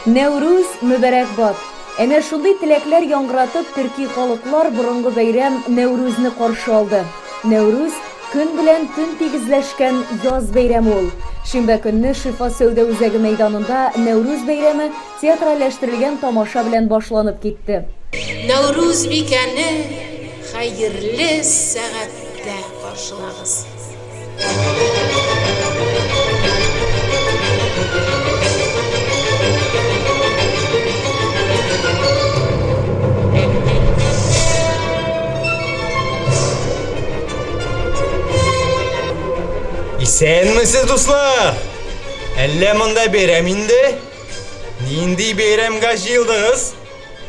Нәүрүз мөбарәкбад! Әнә шундый теләкләр яңгыратып, төрки халыклар борынгы бәйрәм Нәүрүзне каршы алды. Нәүрүз, көн белән төн тигезләшкән яз бәйрәме ул. Шимбә көнне Шифа сәүдә үзәге мәйданында Нәүрүз бәйрәме театральләштерелгән тамаша белән башланып китте. Нәүрүзбикәне хәерле сәгатьтә каршылагыз! Исәнмесез, дуслар! Әллә монда бәйрәм инде? Нинди бәйрәмгә җыелдыгыз?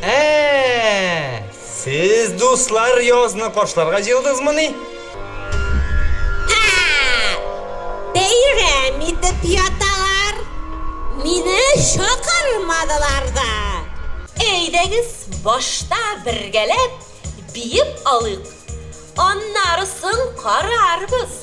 Ә, сез, дуслар, язны каршыларга җыелдыгызмыни? Бәйрәм итеп яталар. Мине чакырмадылар да. Әйдәгез, башта бергәләп биеп алыйк. Аннары соң карарбыз.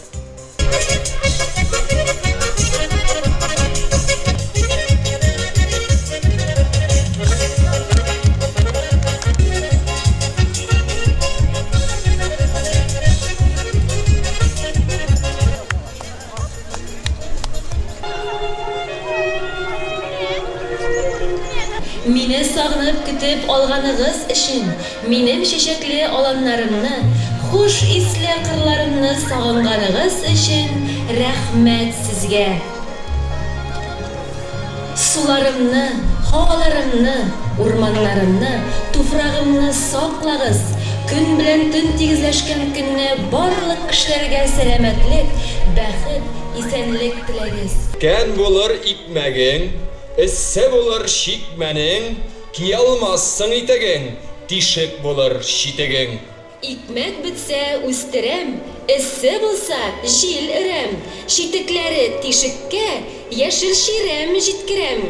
Мине сагынып көтеп алганыгыз өчен, минем чәчәкле аланнарымны, хуш исле кырларымны сагынганыгыз өчен рәхмәт сезгә. Суларымны, һаваларымны, урманнарымны, туфрагымны саклагыз. Көн белән төн тигезләшкән көнне барлык кешеләргә сәламәтлек, бәхет, исәнлек теләгез. Кән булыр икмәгең, эссе булыр чикмәнең, Киялмассың итегең, тишек булыр читегең. Икмәк бетсә, үстерәм, эссе булса, җил өрәм, читекләре тишеккә, яшел чирәм җиткерәм.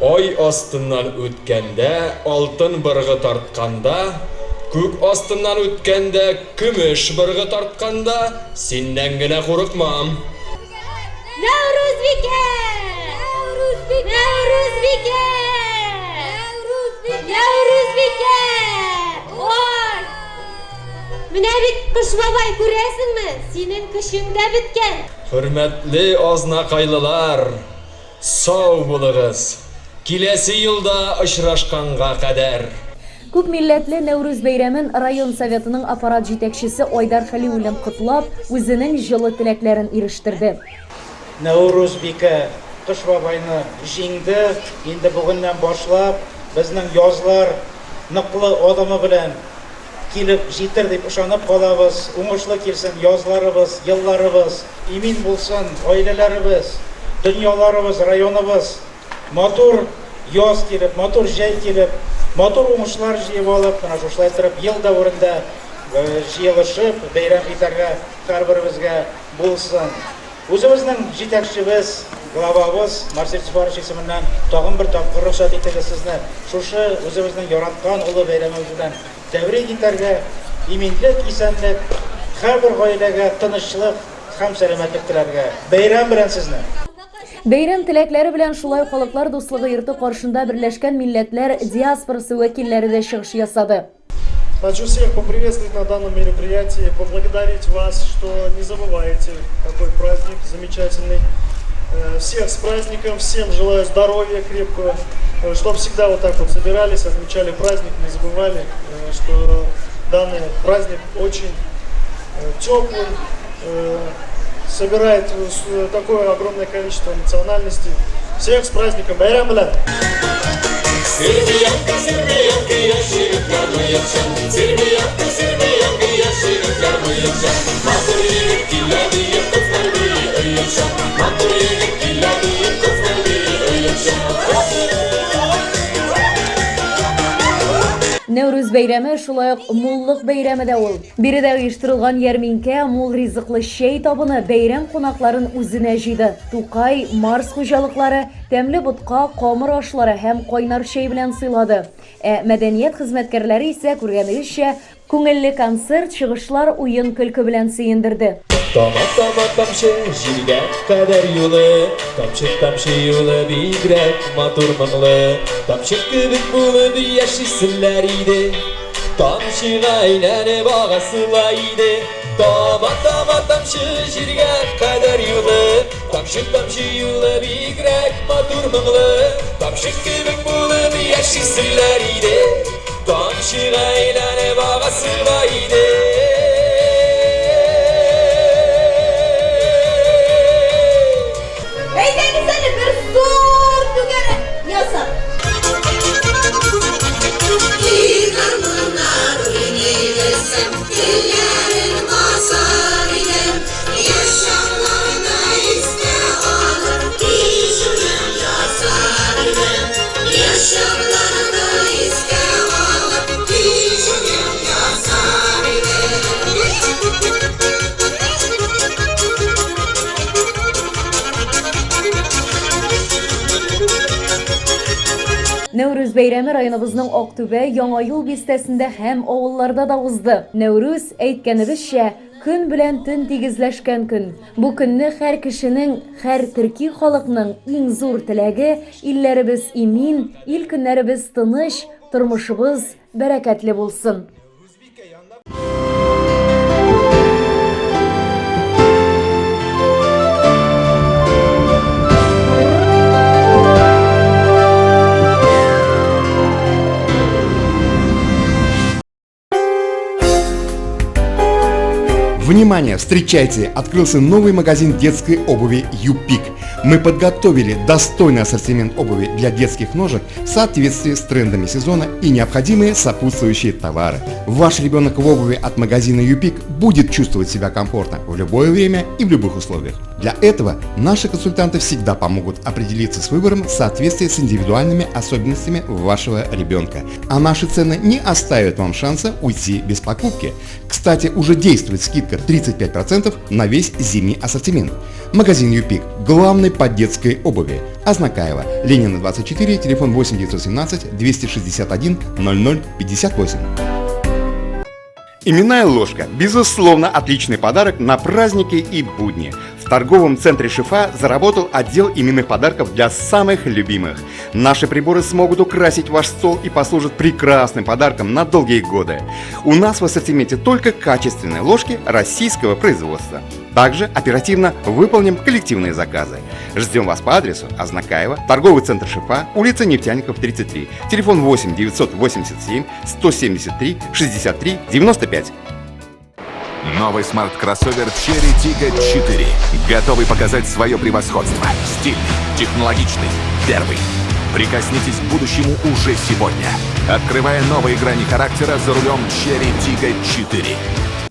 Ай астыннан үткәндә, алтын быргы тартканда, күк астыннан үткәндә, көмеш быргы тартканда, синнән генә курыкмам. Нәүрүзбикә! Нәүрүзбикә! Нәүрүзбикә! Ой! Менә бит Кыш бабай, күрәсеңме? Синең көчең дә беткән. Хөрмәтле азнакайлылар, сау булыгыз! Киләсе елда очрашканга кадәр! Күп милләтле Нәүрүз бәйрәмен район Советының аппарат җитәкчесе Айдар Хәлиуллин котлап, үзенең җылы теләкләрен ирештерде. Нәүрүзбикә Кыш бабайны җиңде. Инде бүгеннән башлап безнең язлар ныклы адымы белән килеп җитер дип ышанып калабыз. Уңышлы килсен язларыбыз, елларыбыз. Имин булсын гаиләләребез, дөньяларыбыз, районыбыз. Матур яз килеп, матур җәй килеп, матур уңышлар җыеп алып, менә шушылай торып ел дәверендә җыелышып бәйрәм итәргә һәрберебезгә булсын. Үзебезнең җитәкчебез, главабыз Марсель Сөфарович исеменнән тагын бер тапкыр рөхсәт итегез сезне шушы үзебезнең яраткан олы бәйрәмебез белән тәбрик итәргә, иминлек, исәнлек, һәрбер гаиләгә тынычлык һәм сәламәтлек теләргә. Бәйрәм белән сезне! Бәйрәм теләкләре белән шулай ук Халыклар дуслыгы йорты каршында Берләшкән Милләтләр диаспорасы вәкилләре дә чыгыш ясады. Хочу всех поприветствовать на данном мероприятии, поблагодарить вас, что не забываете такой праздник замечательный. Всех с праздником, всем желаю здоровья крепкого, чтобы всегда вот так вот собирались, отмечали праздник, не забывали, что данный праздник очень теплый, собирает такое огромное количество национальностей. Всех с праздником! Бәйрәм белән! Сербиянка, сербиянка, яшь егетләр мыекчан. Сербиянка, сербиянка, яшь егетләр мыекчан. Матур егет килә диеп, кызлар бии оекчан. Матур егет килә диеп, кызлар бии оекчан. Нәүрүз бәйрәме шулай ук муллык бәйрәме дә ул. Биредә оештырылган ярминкә, мул ризыклы чәй табыны бәйрәм кунакларын үзенә җыйды. Тукай, Марс хуҗалыклары тәмле ботка, камыр ашлары һәм кайнар чәй белән сыйлады. Ә мәдәният хезмәткәрләре исә, күргәнегезчә, күңелле концерт, чыгышлар, уен-көлке белән сөендерде. Тама тама тамчы җиргә кадәр юлы, Тамчы тамчы юлы бигрәк матур моңлы. Тамчы кебек булып яшиселәр иде, Тамчыга әйләнеп агасыла иде. Тама тама тамчы җиргә кадәр юлы, Тамчы тамчы юлы бигрәк матур моңлы. Тамчы кебек булып яшиселәр иде, Тамчыга әйләнеп агасыла иде. Әйдәгез әле бер зур түгәрәк ясап. Нәүрүз бәйрәме районыбызның Актүбә, Яңа Юл бистәсендә һәм авылларда да узды. Нәүрүз, әйткәнебезчә, көн белән төн тигезләшкән көн. Бу көнне һәр кешенең, һәр төрки халыкның иң зур теләге, илләребез имин, ил-көннәребез тыныч, тормышыбыз бәрәкәтле булсын. Внимание! Встречайте! Открылся новый магазин детской обуви «Юпик». Мы подготовили достойный ассортимент обуви для детских ножек в соответствии с трендами сезона и необходимые сопутствующие товары. Ваш ребенок в обуви от магазина «Юпик» будет чувствовать себя комфортно в любое время и в любых условиях. Для этого наши консультанты всегда помогут определиться с выбором в соответствии с индивидуальными особенностями вашего ребенка. А наши цены не оставят вам шанса уйти без покупки. Кстати, уже действует скидка 35% на весь зимний ассортимент. Магазин Юпик – главный по детской обуви. Азнакаево, Ленина 24, телефон 8 917 261 00 58. Именная ложка – безусловно, отличный подарок на праздники и будни. В торговом центре «Шифа» заработал отдел именных подарков для самых любимых. Наши приборы смогут украсить ваш стол и послужат прекрасным подарком на долгие годы. У нас в ассортименте только качественные ложки российского производства. Также оперативно выполним коллективные заказы. Ждем вас по адресу Азнакаево, торговый центр «Шифа», улица Нефтяников, 33, телефон 8 987 173 63 95. Новый смарт-кроссовер Chery Tiggo 4. Готовый показать свое превосходство. Стильный, технологичный, первый. Прикоснитесь к будущему уже сегодня. Открывая новые грани характера за рулем Chery Tiggo 4.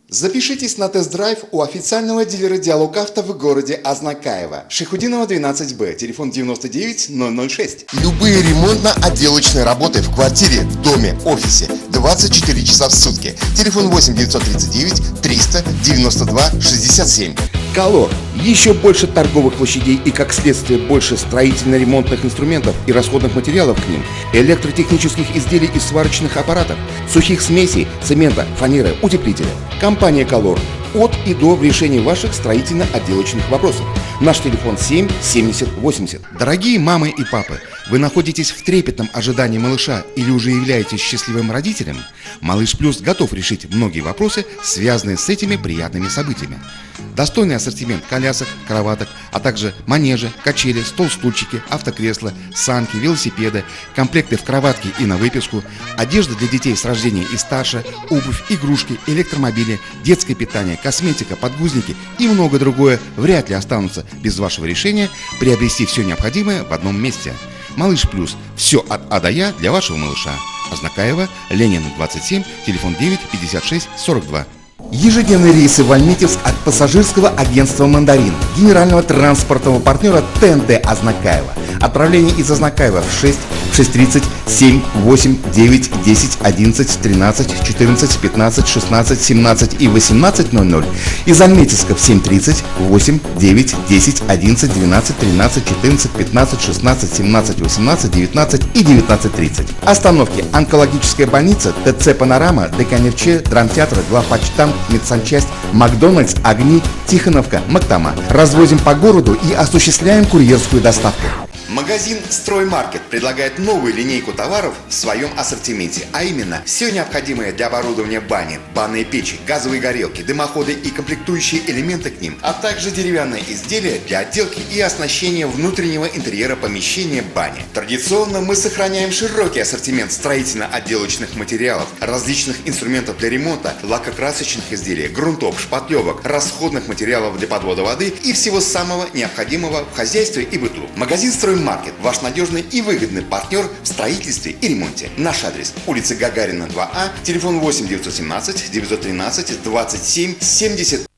Запишитесь на тест-драйв у официального дилера «Диалог Авто» в городе Азнакаево. Шайхутдинова 12Б, телефон 99 006. Любые ремонтно-отделочные работы в квартире, доме, офисе 24 часа в сутки. Телефон 8 939 392 67. Колор. Еще больше торговых площадей и, как следствие, больше строительно-ремонтных инструментов и расходных материалов к ним, электротехнических изделий и сварочных аппаратов, сухих смесей, цемента, фанеры, утеплителя. Компания «Колор» от и до в решении ваших строительно-отделочных вопросов. Наш телефон 7 70 80. Дорогие мамы и папы, вы находитесь в трепетном ожидании малыша или уже являетесь счастливым родителем? Малыш Плюс готов решить многие вопросы, связанные с этими приятными событиями. Достойный ассортимент колясок, кроваток, а также манежи, качели, стол-стульчики, автокресла, санки, велосипеды, комплекты в кроватке и на выписку, одежда для детей с рождения и старше, обувь, игрушки, электромобили, детское питание, косметика, подгузники и много другое вряд ли останутся без вашего решения приобрести все необходимое в одном месте. Малыш Плюс. Все от А до Я для вашего малыша. Азнакаево, Ленина 27, телефон 9 56 42. Ежедневные рейсы в Альметьевск от пассажирского агентства «Мандарин», генерального транспортного партнера ТНТ Азнакаево. Отправление из Азнакаева в 6, 6:30, 7, 8, 9, 10, 11, 13, 14, 15, 16, 17 и 18:00. Из Альметьевска в 7:30, 8, 9, 10, 11, 12, 13, 14, 15, 16, 17, 18, 19 и 19:30. Остановки: онкологическая больница, ТЦ «Панорама», ДК «Нефче», драмтеатр, главпочтамт. Там, медсанчасть, Макдональдс, Огни, Тихоновка, Мактама. Развозим по городу и осуществляем курьерскую доставку. Магазин «Строймаркет» предлагает новую линейку товаров в своем ассортименте, а именно все необходимое для оборудования бани, банные печи, газовые горелки, дымоходы и комплектующие элементы к ним, а также деревянные изделия для отделки и оснащения внутреннего интерьера помещения бани. Традиционно мы сохраняем широкий ассортимент строительно-отделочных материалов, различных инструментов для ремонта, лакокрасочных изделий, грунтов, шпатлевок, расходных материалов для подвода воды и всего самого необходимого в хозяйстве и быту. Магазин «Строймаркет» – ваш надежный и выгодный партнер в строительстве и ремонте. Наш адрес – улица Гагарина, 2А, телефон 8 917 913 27 70.